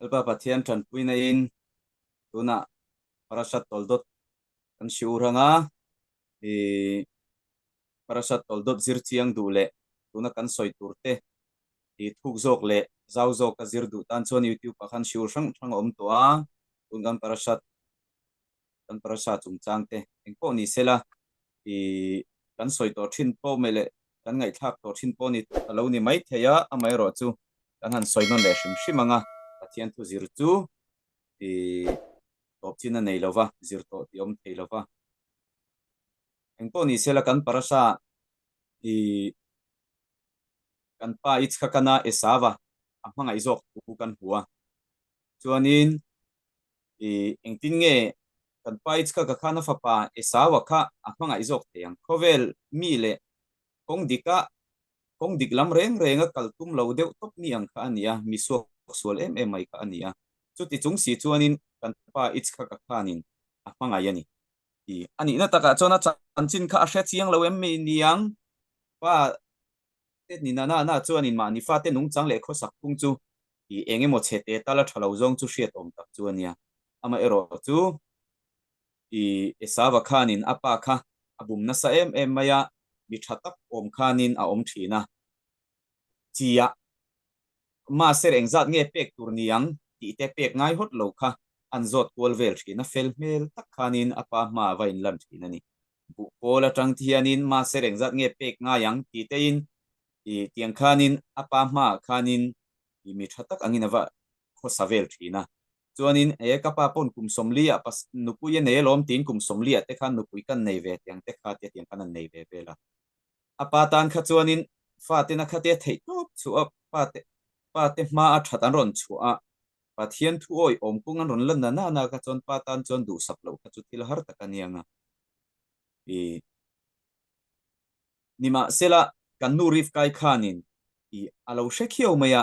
Lalpa Pathian tanpuina in tunah Parashat Toldot kan hriur anga i Parashat Toldot zir chiang duh leh tuna kan sawi tur te i thuk zawk leh zau zawk a zir duh tan chuan YouTube ah khan hriur hrang hrang a awm tawh a, tun kan Parashat kan Parasha chungchang te engpawh ni sela i kan sawi tawh thin pawh mai leh kan ngaihthlak tawh thin pawh ni a lo ni mai thei a, amaherawhchu kan han sawi nawn leh hrim hrim ang a, Pathian thu zir chu i tawp chin a nei lo va, zir tawh tih a awm thei lo va. Engpawh ni sela kan Parasha i kan pa Yitzhakana Esava a hmangaih zawk thu kan hmu a, chuanin i engtin nge kan pa Yitzhaka khan a fapa Esau-a kha a hmangaih zawk thei ang? Khawvel mi leh kawng dika kawng dik lam reng renga kal tum lo deuh tawp mi ang kha a ni a, mi suak sual em em mai kha a ni a. Chuti chung si chuanin kan pa Yitzhaka khanin a hmangaih a ni. I a nihna takah chuan a chanchin kha a hre chiang lo em mi niang? Pa te ni na na na chuanin mahni fate nungchang leh khawsak phung chu i eng emaw chhe te tal a tha lo zawng chu hriat awm tak chu a nia. Amaherawh chu i Esava khanin a pa kha a bum nasa em em mai a, mi tha tak awm khanin a awm thin a. Chiah, mahse engzat nge pek tur ni ang tih te pek ngai hawt lo kha an zawt kual vel thin a, fel hmel tak khanin a pa hma a va inlan thin a ni. Buh pawl atang te hianin mahse engzat nge pek ngai ang tih tein i tiang khanin a pa hmaah khanin i mi tha tak angin a va khawsa vel thin a. Chuanin e ka pa pawn kum 40 ah pas nupui a nei alawm tiin kum 40 ah te khan nupui kan nei ve tiang te kha tia tiang khan an nei ve vel a. A pa tan kha chuanin faten a khatia theih tawp chhuah a pa te pa te hma a that an rawn chhuah a, Pathian thu awih awm kawng an rawn lan na na kha chuan pa tan chuan duhsak loh kha chu thil har tak a nia nga. I Nimahsela, kan nu Rivkai khanin i a lo hre khiau mai a,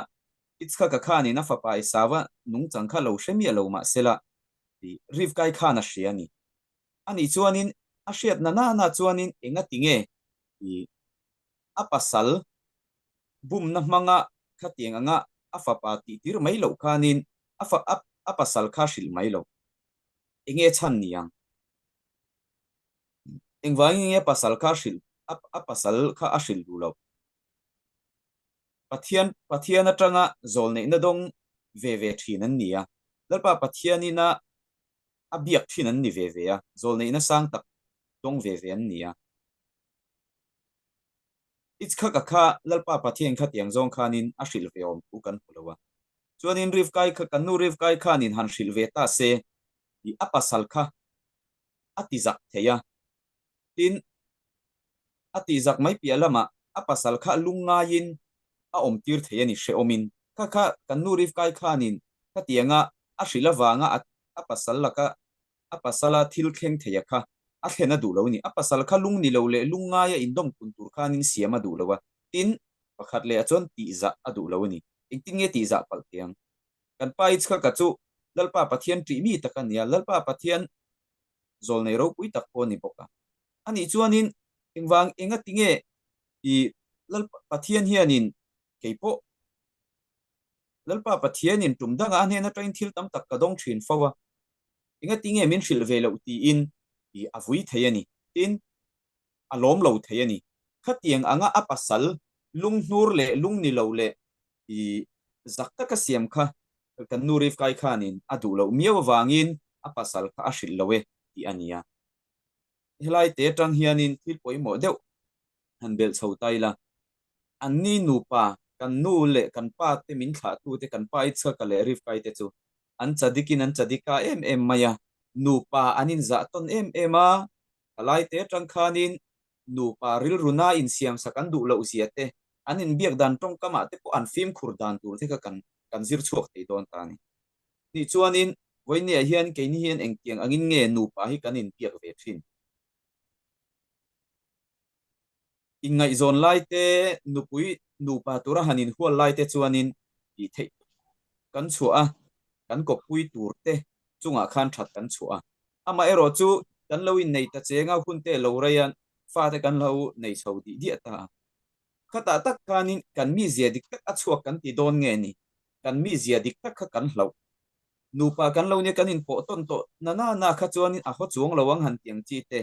Yitzhaka khanin a fapa Esauva nungchang kha lo hre miah lo mahsela, i Rivkai khan a hria a ni. Ani chuanin a hriat na nana chuanin engati nge i a pasal bumna hmanga khatiang anga a fapa tihtir mai loh khanin a fa a pasal kha hrilh mai lo. Enge chhan ni ang? Engvangin nge pasal kha hrilh a pasal kha a hrilh duh loh? Pathian Pathian atanga zawlneihna dawng ve ve thin an ni a. Lalpa Pathianin a a biak thin an ni ve ve a, zawlneihna sang tak dawng ve ve an ni a. Yitzhaka kha Lalpa Pathian kha tiang zawng khanin a hrilh ve awm thu kan hmu lo a. Chuanin Rivkai kha kan nu Rivkai khanin han hrilh ve ta se tih a pasal kha a ti zak thei a. Tin, a tih zak mai piah lamah a pasal kha lungngaiin a awm tir thei a ni hrehawmin. Kha kha kan nu Rivkai khanin khatianga a hrilh avanga a pasal laka a pasala thil thleng thei a kha a thlen a duh lo a ni. A pasal kha lung ni lo leh lungngaia indawm kun tur khanin siam a duh lo a. Tin, pakhat leh ah chuan tihzah a duh lo a ni. Engtin nge tihzah palh thei ang? Kan pa Yitzhaka chu Lalpa Pathian ṭih mi tak a ni a, Lalpa Pathian zawlnei ropui tak pawh a ni bawk a. Anih chuanin engvang enga ti nge i Lalpa Pathian hianin kei pawh Lalpa Pathianin tum dangah a hnen atangin thil tam tak ka dawng thin fo a, enga ti nge min hrilh ve loh tiin i a vui thei a ni. Tin, a lawm lo thei a ni. Khatiang anga a pasal lunghnur leh lung ni lo leh i zak taka siam kha kan nu Rivkai khanin a duh loh miau avangin a pasal kha a hrilh lo e tih a ni a. Helai te atang hianin thil pawimawh deuh han belh chho ta ila, anni nupa kan nu leh kan pa te min thlahtute kan pa Yitzhaka leh Rivkai te chu an chadikin an chadika em em mai a, nupa an inzah tawn em em a, Palai te atang khanin nupa rilruna insiamsak an duh loh zia te, an inbiak dan tawngkamah te pawh an fimkhur dan tur te kha kan kan zir chhuak thei dawn ta a ni. Nih chuanin vawinia hian keini hian engtiang angin nge nupa hi kan inbiak ve thin? Inngaihzawn lai te, nupui nupa tura han inhual lai te chuanin tih theih kan chhuah a, kan kawppui tur te chungah khan that kan chhuah a. Amaherawh chu kan lo innei ta cheng a, hun te lo rei a, fate kan lo nei chho dih diah ta a. Khatah tak khanin kan mizia dik tak a chhuak kan ti dawn nge ni? Kan mizia dik tak kha kan hlauh. Nupa kan lo nia kan inpawh tawn tawh na na na kha chuanin a haw chuang lo ang han ti ang chi te,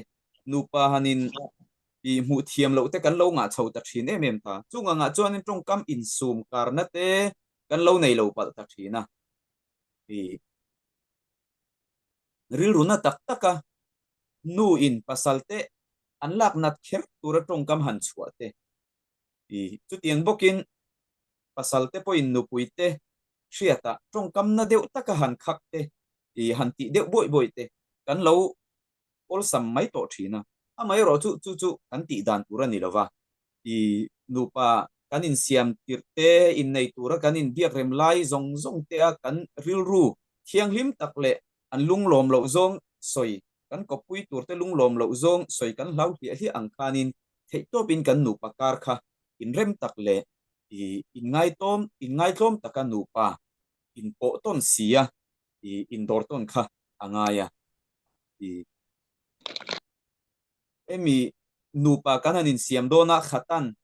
nupa han in ih hmuh thiam loh te kan lo ngah chho ta thin em em ta. Chung angah chuanin tawngkam insum karna te kan lo nei lo palh ta thin a. Ih rilru na tak taka nu in pasal te an lak nat kher tura tawngkam han chhuah te I chutiang bawkin pasal te pawhin nupui te hriatah tawngkamna deuh taka han khak te, i han tih deuh bawih bawih te kan lo awlsam mai tawh thin a. Amaherawh chu chu chu kan tih dan tur a ni lova, i nupa kan insiam tirh te, innei tura kan inbiak rem lai zawng zawng te a kan rilru thianghlim tak leh an lunglawm loh zawng sawi, kan kawppui tur te lunglawm loh zawng sawi kan hlau hliah hliah ang khanin Theihtawpin kan nupa kar kha inrem tak leh i inngaitawm inngaitlawm taka nupa inpawh tawn sia i indawr tawn kha a ngai a. I hemi nupa kan han insiam dawn a khatan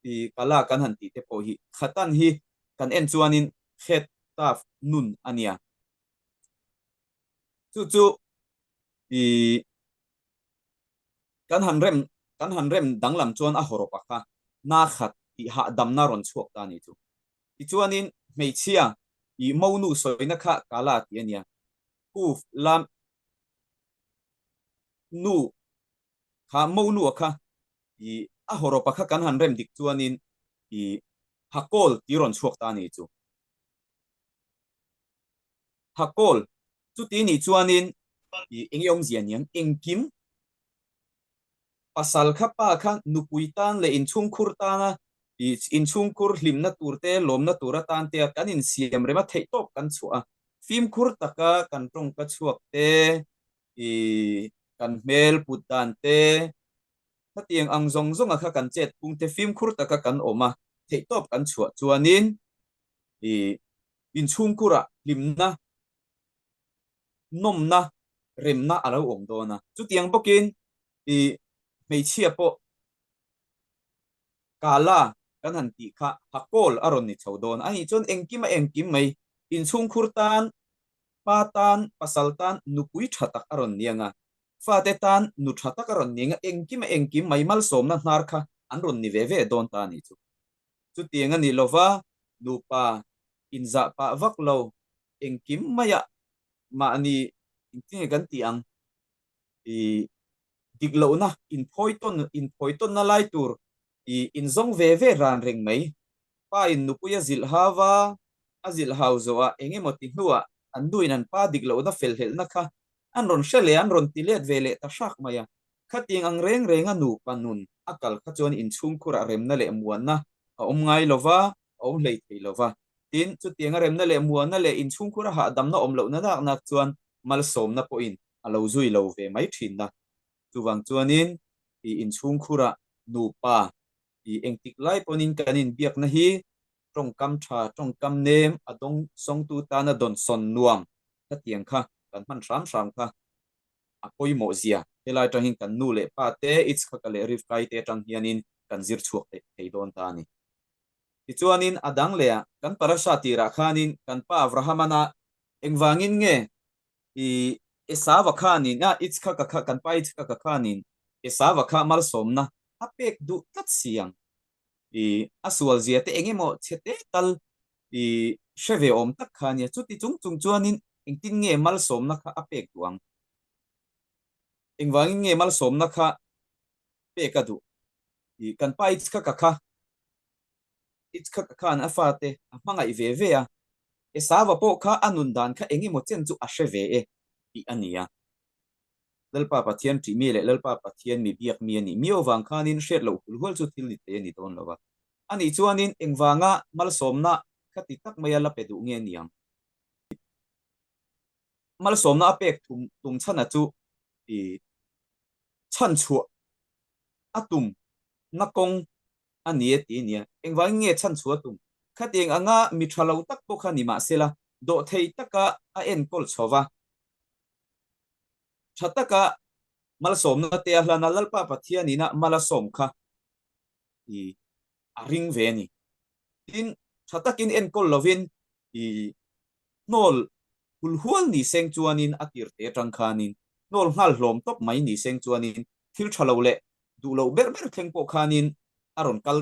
i kala kan han tih te pawh hi khatan hi kan en chuanin khet taf nun a nia. Chu chu i Kan han rem kan han rem danglam chuan a hawrawp a kha na khat tih hahdamna rawn chhuak ta a nih chu. Tichuanin hmeichhia i monu sawina kha kala tih a nia. Kuf lam nu kha monu a kha i a hawrawp a kha kan han rem dik chuanin i hakawl tih rawn chhuak ta a nih chu. Hakawl chuti nih chuanin i eng nge awmzia niang engkim pasal kha pa kha nupui tan leh inchhungkhur tana i inchhungkhur hlimna tur te lawmna tur atan te a kan insiam rem a theih tawp kan chhuah a fimkhur taka kan tawngka chhuak te i kan hmel put dan te khatiang ang zawng zawnga kha kan chet phung te fimkhur taka kan awm a theih tawp kan chhuah chuanin i inchhungkhurah hlimna nawmna remna a lo awm dawn a. Chutiang bawkin i hmeichhia pawh Kala kan han tih kha Hakawl a rawn ni chho dawn a nih chuan engkim a engkim mai inchhungkhur tan, pa tan, pasal tan nupui tha tak a rawn ni ang a, fate tan nu tha tak a rawn ni ang a, engkim a engkim mai malsawmna hnar kha an rawn ni ve ve dawn ta a nih chu. Chutiang a ni lova nupa inzah pah vak lo engkim maiah mahni engtinge kan tih ang i dik lohna inphawi tawn inphawi tawnna lai tur i inzawng ve ve ran reng mai. Pa in nupui a zilh hau va, a zilh hau zawhah eng emaw ti hnuah an nuin an pa dik lohna felhlelhna kha an rawn hre leh an rawn ti let ve leh ta hrak mai a. Khatiang ang reng renga nupa nun a kal kha chuan inchhungkhurah remna leh muanna a awm ngai lova, a awm hlei thei lova. Tin, chutianga remna leh muanna leh inchhungkhura hahdamna awm lohna nak nak chuan malsawmna pawhin a lo zui lo ve mai thin a. Chuvang chuanin i inchhungkhura nupa i engtik lai pawnin kan inbiakna hi tawngkam tha, tawngkam nem, a dawng sawngtu tana dawnsawn nuam khatiang kha kan hman hram hram kha a pawimawh zia. Helai atang hian kan nu leh pa te, Itzhaka leh Rivkai te atang hianin kan zir chhuak thei dawn ta a ni. Tichuanin a dang leh a, kan parasha tirah khanin kan pa Abrahamana engvangin nge i Esava khanin, a Itzhaka kha, kan pa Itzhaka khanin Esava kha malsawmna a pek duh tlat si ang. I a sual zia te eng emaw chhe te tal i hre ve awm tak kha ania. Chuti chung chung chuanin engtin nge malsawmna kha a pek duh ang? Engvangin nge malsawmna kha pek a duh? I kan pa Itzhaka kha Itzhaka khan a fate a hmangaih ve ve a, Esava pawh kha a nun dan kha eng emaw chen chu a hre ve e tih a ni a. Lalpa Pathian ṭih mi leh Lalpa Pathian mi biak mi a nih miau vang khanin hriat loh hul hual chu thil ni thei a ni dawn lo a. Anih chuanin engvanga malsawmna kha ti tak maia la pe duh nge ni ang? Malsawmna a pek tum chhana chu i chhanchhuah a tum na kawng a ni e ti a nia. Engvangin nge chhanchhuah a tum? Khatiang anga mi tha lo tak pawh kha ni mahsela dawhthei taka a enkawl chho va, tha taka malsawmna te a hlan a, Lalpa Pathianin a mal a sawm kha i a ring ve a ni. Tin, tha takin enkawl lovin i hnawl. Hulhual ni seng chuanin a tir te atang khanin hnawl nghal hlawm tawp mai ni seng chuanin thil tha lo leh duh loh ber ber thleng pawh khanin a rawn kal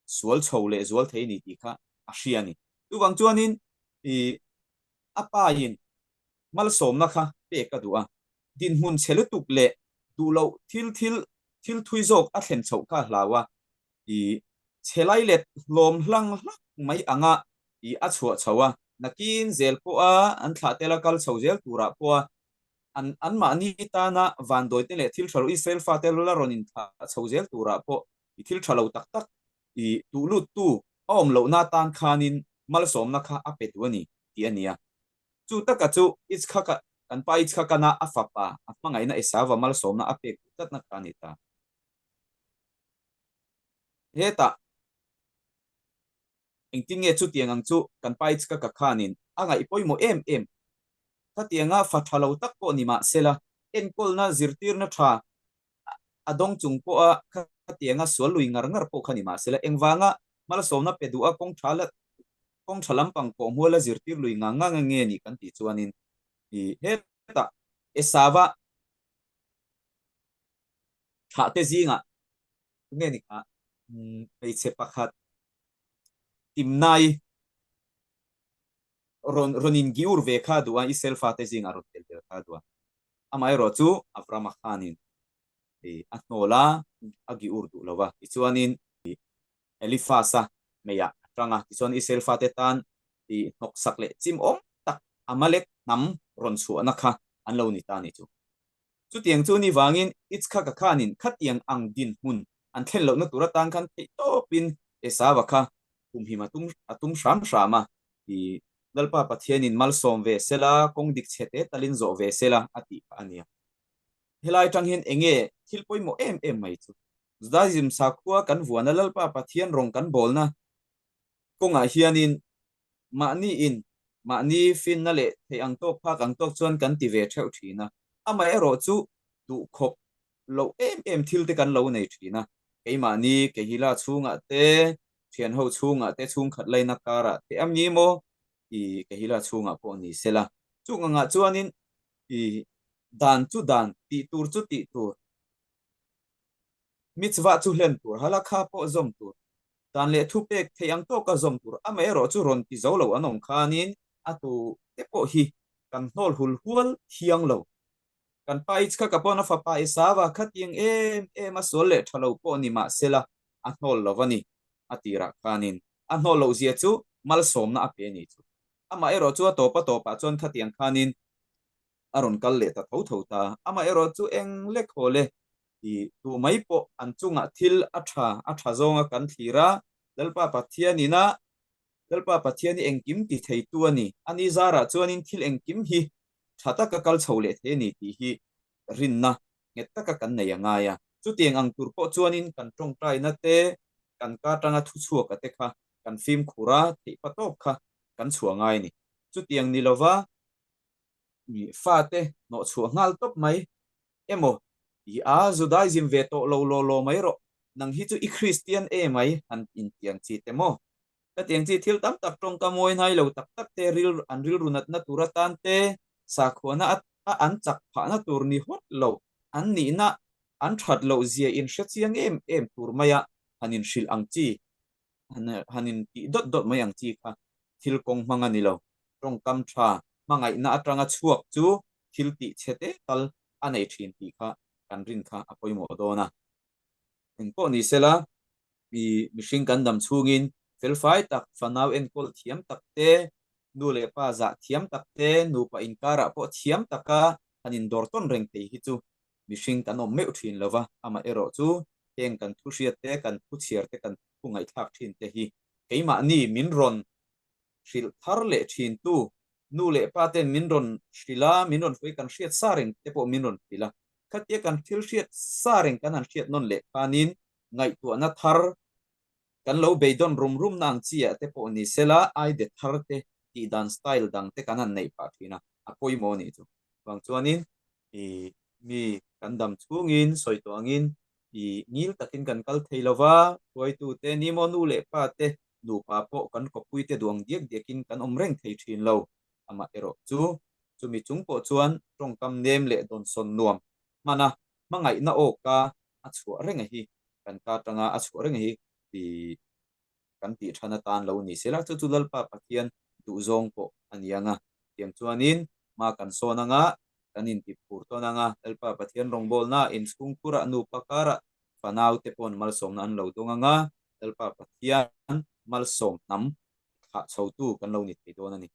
sual chho leh zual thei ni tih kha a hria a ni. Chuvang chuanin i a pa in malsawmna kha pek a duh a, dinhmun chhe lutuk leh duh loh thil thil thil thui zawk a thlen chhoh kha a hlau a, i chhe lai let hlawm hlang hlak mai anga i a chhuah chho a, nakin zel pawha an thlah tela kal chho zel turah pawha an anmahni tana vandawi te leh thil tha lo Israel fate la rawn inthlah chho zel turah pawh i thil tha lo tak tak i tuh luttu a awm lohna atan khanin malsawmna kha a pe duh a ni tih a ni a. Chu taka chu Itzhaka kan pa Itzhakana a fapa a hmangaihna Esauva malsawmna a pek duh tlatna kha a ni ta. Hetah engtin nge chutiang ang chu kan pa Itzhaka khanin a ngaih pawimawh em em? Khatianga fa tha lo tak pawh ni mah sela, enkawlna zirtirna tha a dawng chung pawha khatianga sual lui ngar ngar pawh kha ni mah sela, engvanga malsawmna pe duha kawng tha la kawng tha lampang pawh hmuala zirtir lui ngang ngang nge ni kan tih chuanin i hetah Esava thlah te zingah tunge ni kha hmeichhe pakhat Timnai rawn rawn in giur ve kha duh a Israel fate zingah rawn tel tel kha duh a amaherawh chu Avrama khanin a hnawl a a giur duh lo va tichuanin Eliphaz-a meiah a tang a tichuan Israel fate tan hnawksak leh chim awm tak Amalek hnam rawn chhuahna kha an lo ni ta a ni chu. Chutiang chu ni vangin Itzhaka khanin khatiang ang dinhmun an thlen lohna tur atan khan theihtawpin Esauva kha humhim a tum a tum hram hram a, i Lalpa Pathianin malsawm ve sela, kawng dik chhe te talin zawh ve sela a tih kha a nia. Helai atang hian enge thil pawimawh em em mai chu? Judaism sakhua kan vuana Lalpa Pathian rawng kan bawlna kawngah hianin Mahni in, mahni finna leh theih ang tawk phak ang tawk chuan kan ti ve theuh thin a, amaherawh chu duh khawp loh em em thil te kan lo nei thin a, keimahni Kehila chhungah te, thianho chhungah te, chhungkhat laina karah te a mi maw i Kehila chhungah pawh ni sela. Chung angah chuanin i dan chu dan, tih tur chu tih tur, mitzvah chu hlen tur, halakha pawh zawm tur, Dan leh thupek theih ang tawka zawm tur amaherawh chu rawn ti zo lo an awm khanin a tu te pawh hi kan hnawl hul hual thiang lo. Kan pa Itzhaka pawn a fapa Esauva khatiang em em a sual leh tha lo pawh ni mah sela a hnawl lo a ni a tirah khanin a hnawl loh zia chu malsawmna a pe a ni chu. Amaherawh chu a tawp a tawpah chuan khatiang khanin a rawn kal leh ta tho tho ta. Amaherawh chu eng lek haw le I tu mai pawh an chungah thil a tha, a tha zawnga kan thlir a, Lalpa Pathian ina Lalpa Pathian hi engkim ti theitu a ni. A ni zarah chuanin thil engkim hi tha taka kal chho leh thei a ni tih hi rinna nghet taka kan nei a ngai a. Chutiang ang tur pawh chuanin kan tawngtaina te, kan ka atanga thuchhuaka te kha kan fimkhur a, theihpa tawp kha kan chhuah ngai a ni. Chutiang ni lova fate hnawhchhuah nghal tawp mai emaw i a Judaism ve tawh lo law law mai rawh, nang hi chu i Kristian e mai han intiang chi te maw? Ka tiang chi thil tam tak tawngka mawi hnai lo tak tak te ril an rilru natna tur atan te sakhuana a a an chak phahna tur ni hawt lo an nihna an that loh zia in hre chiang em em tur maia han inhrilh ang chi han han intih dawt dawt mai ang chi kha thil kawng hmang a ni lo. Tawngkam tha hmangaihna atanga chhuak chu thil tih chhe te tal a nei thin tih kha kan rin kha a pawimawh dawn a. Engpawh ni sela, mi mihring kan dam chhungin felfai tak, fanau enkawl thiam tak te, nu leh pa zah thiam tak te, nupa inkarah pawh thiam taka han indawr tawn reng thei hi chu mihring kan awm meuh thin lo va, amaherawh chu heng kan thu hriat te, kan thu chhiar te, kan thu ngaihthlak thin te hi keimahni min rawn hrilh thar leh thin tu nu leh pa ten min rawn hrilh a, min rawn hruai kan hriat sa reng te pawh min rawn hrilh a, khatia kan thil hriat sa reng kan han hriat nawn leh khanin ngaihtuahna thar kan lo beidawn rum rum na ang chi ah te pawh ni sela aide thar te tih dan style dang te kan han neih pah thin a, a pawimawh a nih chu. Chuvang chuanin i mi kan dam chhungin sawi tawh angin i ngil takin kan kal thei lo va, hruaitute ni maw nu leh pa te nupa pawh kan kawppuite duang diak diakin kan awm reng thei thin lo. Amah erawh chu, chumi chung pawh chuan tawngkam nem leh dawnsawn nuam hmana hmangaihna awka a chhuah reng a hi, kan ka atanga a chhuah reng a hi tih kan tih than atan lo ni sela, chu chu Lalpa Pathian duhzawng pawh a ni ang a. Tiang chuanin hma kan sawn ang a, kan intiphur tawn ang a, Lalpa Pathian rawngbawlna inchhungkhurah nupa karah fanaute pawn malsawmna an lo dawng ang a, Lalpa Pathian malsawm hnam thlah chhotu kan lo ni thei dawn a ni.